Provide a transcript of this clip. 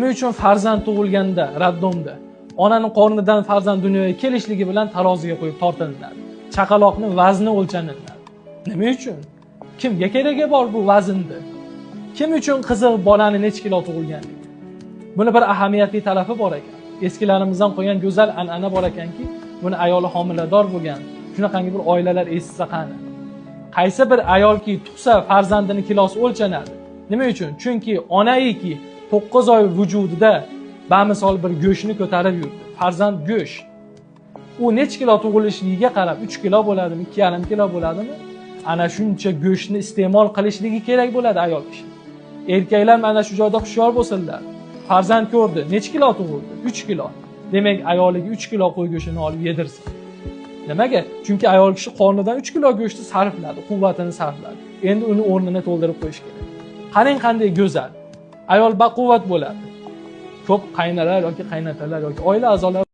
Nima uchun farzand tug'ilganda роддом da onani qornidan farzand dunyoga kelishligi bilan taroziga qo'yib tortilinadi? Chaqaloqni vazni o'lchaniladi. Nima uchun? Kimga keragi bor bu vaznni? Kim uchun qiziq bolani necha kilo tug'ilganligi? Buni bir ahamiyatli tarafi bor ekan. Eskilarimizdan qolgan go'zal an'ana bor ekanki, buni ayoli homilador bo'lgan shunaqangi bir oilalar eshitsa qani. Qaysi bir ayolki tug'sa, farzandini kilosi o'lchanadi. Nima uchun? Chunki onaiki 9 oy vujudida bamisol bir go'shtni ko'tarib yurdi. Farzand go'sht. U necha kilo tug'ilishligiga qarab 3 kilo bo'ladimi, 2,5 kilo bo'ladimi? Ana shuncha go'shtni iste'mol qilishligi kerak bo'ladi ayol kishi. Erkaklar mana shu joyda hushyor bo'lsinlar. Farzand ko'rdi, necha kilo tug'ildi? 3 kilo. Demak, ayoliga 3 kilo qo'y go'shtini olib yedirsin. Nimaga? Chunki ayol kishi qornidan 3 kilo go'shtni sarfladi, quvvatini sarfladi. Endi uni o'rnini to'ldirib qo'yish kerak. Qarang, qanday go'zal. Ayol baquvvat bo'ladi. Ko'p qaynalar yoki qaynatalar yoki oila a'zolari